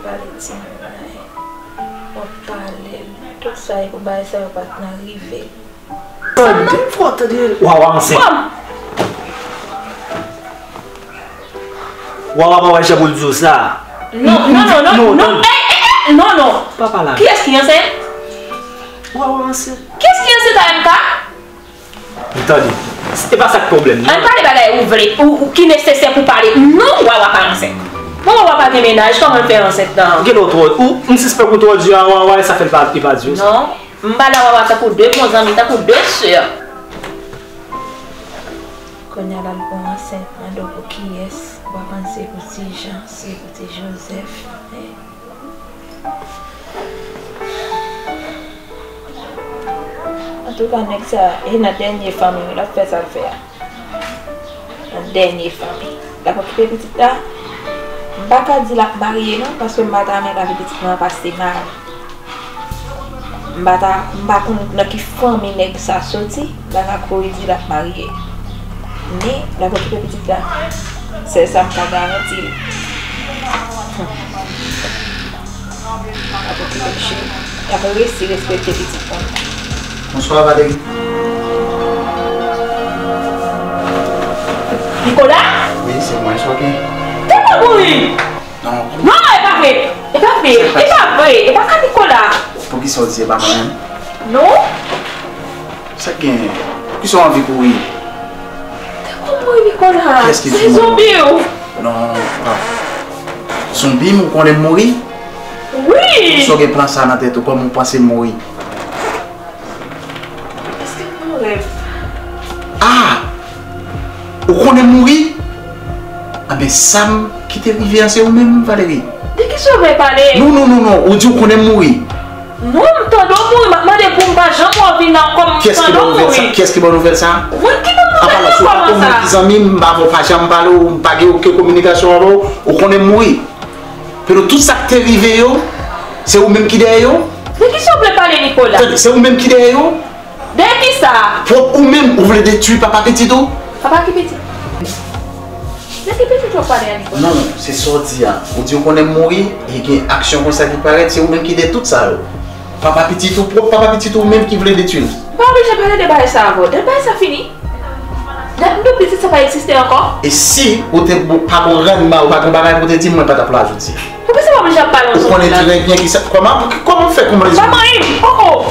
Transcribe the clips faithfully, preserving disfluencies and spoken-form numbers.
Pale timoun nan, w ap pale l, tout sa e pou bagay sa yo pa t nan rive. Tande, fò tande, Wawa ansent. Kòm? Wawa pa wè jan pou l di w sa. Non, non, non, non, non, non, tande. Ey, ey, ey, non, non. Pa pale avè l. Kiyès ki ansent? Wawa ansent. Kiyès ki ansent a M K? Tande, e pa sa k pwoblèm nan. Ann pale bagay ou vle, ou, ou ki nesesè pou pale. Non, Wawa pa ansent. Bon, Wawa pa gen mennaj, kòman l fè ansent nan? Gen lè w twò, ou, m sispèk ou twò di a Wawa, e sa fè l pa, li pa di w sa. Non, m pale a Wawa tankou de bon zanmi, tankou de sè. Kounye a la l pran ansent, mande w pou kiyès, ou pa panse pou ti Jan, se pou ti Jozèf, en. Antouka, nèg sa, e nan dènye fanmi wi, l ap fè sa l fè a. Nan dènye fanmi. L ap okipe pitit la. M pa ka di l ap marye non, paske m pa ta renmen lavi pitit mwen an pase mal. M pa ta, m pa konn nan ki fanmi nèg sa soti, m pa ka kouri di l ap marye. Men, l ap okipe pitit la. Sèl sa m ka garanti l. Hmm. L ap okipe l cheri. L ap resi respekte pitit mwen. Bonswa, Valérie. Nicolas? Wi, se mwen, Sophie. Tèt mwen mouri! Non. Non, e pa vre. E pa vre. E pa vre. E pa ka Nicolas. Poukisa w di e pa mwen menm? Non. Sa k genyen? Poukisa w anvi kouri? Tèt mwen mouri, Nicolas. Kiyès ki di mouri? Se zonbi w. Non, pa. Zonbi m, ou konnen m mouri? Wi. Poukisa w gen plan sa nan tèt ou, kòman w panse m mouri? Èske m nan rèv? Ah! Ou konnen m mouri? Anben, sa m ki te rive an, se ou menm, Valérie. De kisa w vle pale? Non, non, non, non. Ou di ou konnen m mouri. Non, m tande w mouri. M ap mande pou m pa janm wè w vin la ankò, m tande w mouri. Kiyès ki ba w nouvèl sa? Kiyès ki ba w nouvèl sa? Mwen ki ba w nouvèl nan kòman sa? Ou pa konn ki zanmi m, m pa, m pa janm pale w, m pa gen okenn kominikasyon avè w. Ou konnen m mouri. Pero tout sa k te rive yo, se ou menm ki dèyè yo? De kisa w vle pale, Nicolas? Tande, se ou menm ki dèyè yo? Dèyè kisa? Pwòp ou menm, ou vle detwi papa pitit ou? Papa ki pitit? De ki pitit w ap pale a, Nicolas? Non, se sa w di a. Ou di ou konnen m mouri, e gen aksyon konsa ki parèt, se ou menm ki dèyè tout sa yo. Papa pitit ou, pwòp papa pitit ou menm ki vle detwi l. M pa oblije pale de bagay sa avè w. Dat bagay sa fini. Dat m di w pitit sa pa egziste ankò. E si ou te bon, pa bon rann ma, ou pa gen bagay pou te di m, mwen pa t ap la jodi. Poukisa w oblije ap pale yon zonbi la? Ou konnen trè byen kisa, kòman, kòman w fè konprann zonbi? Pa manyen m. Oh, oh.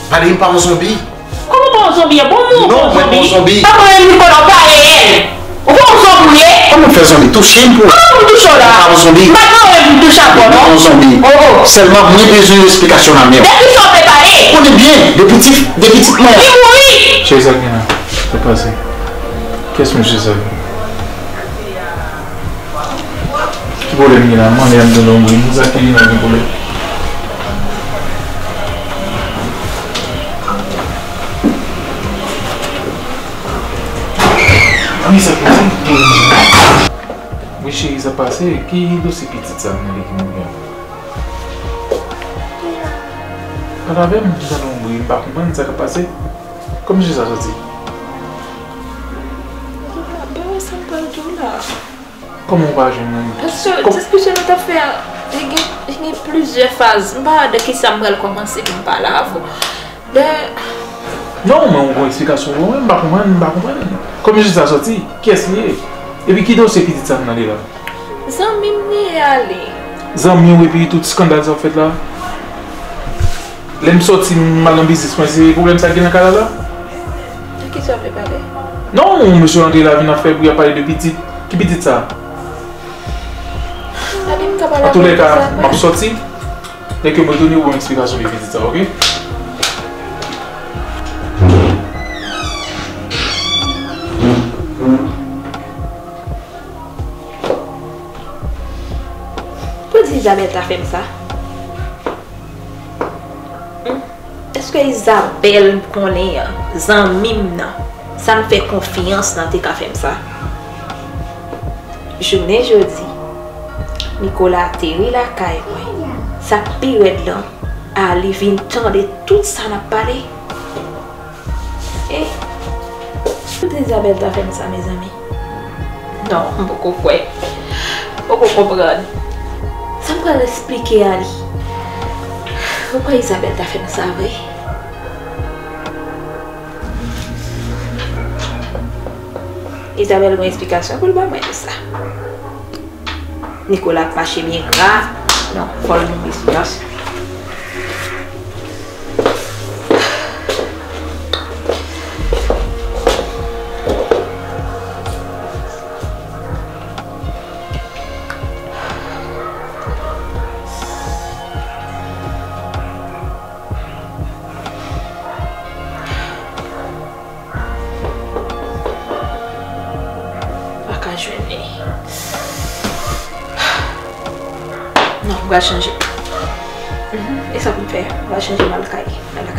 Pale m pa yon zonbi. Kòman pa yon zonbi? Bon, moun ou pa yon zonbi. Non, mwen pa yon zonbi. Pa manyen m, Nicolas, ou pa reyèl. Ou pa yon zonbi ou ye? Kòman w fè zonbi? Touche m pou. Kòman pou m touche w la? Mwen pa yon zonbi. M pa t manyen m pou m touche avè w, non. Mwen pa yon zonbi. Oh, oh. Sèlman mwen bezwen yon esplikasyon nan men w. De kisa w vle pale? Ou konnen byen, de pitit, de pitit mwen. Li mouri. Cheri, sa k gen la? Sa k pase? Kiyès mesye sa yo? Ki pwoblèm gen la? Mande a m tonton Brim, sa ki gen la gen pwoblèm? Wi, sa k pase? Wi, cheri, sa k pase? Ki dosye pitit sa nan li ki mouri an? Pale avè m, tonton Brim, m pa konprann sa k ap pase. Kòman mesye sa soti? M pa wè sa m pral di w la. Kòman w pa jwenn nan li? Paske diskisyon nou t ap fè a, li gen, li gen plizyè faz. M pa wè de kisa m pral kòmanse pou m pale avè w. De... Non, men w gon eksplikasyon pou mwen, m pa konprann, m pa konprann. Kòman mesye sa soti? Kiyès li ye? Epi ki dosye pitit sa nan li la? Zanmi m li ye a li. Zanmi w epi tout eskandal sa w fèt la? Lè m sòti, m al nan biznis mwen, se pwoblèm sa k gen nan kay la la? De kisa w vle pale? Non, yon mesye rantre la vin ap fè bri, ap pale de pitit. Ki pitit sa? Gade m ka pale avè w de sa. Antoulèka, m ap sòti. Lè ke mwen tounen, ou ban m eksplikasyon de pitit sa, oke? Pou di Isabelle ta fè m sa? Hmm? Èske Isabelle m konnen an, zanmi m nan, sa m fè konfyans nan te ka fè m sa? Jounen jodi, Nicolas ateri lakay mwen. Sa k pi rèd lan, a li vin tande tout sa n ap pale. E, kote Isabelle ta fè m sa, mezanmi? Non, m poko kwè. M poko konprann. Pral esplike a li. Ou kwè Isabelle ta fè m sa vre? Isabelle gen esplikasyon pou l ba mwen de sa. Nicolas ap mache byen gra. Non, fò l jwenn esplikasyon. Pa ka jwenn li. Non, m pral chanje. Mhm, e sa pou m fè? M pral chanje, m al kay, m al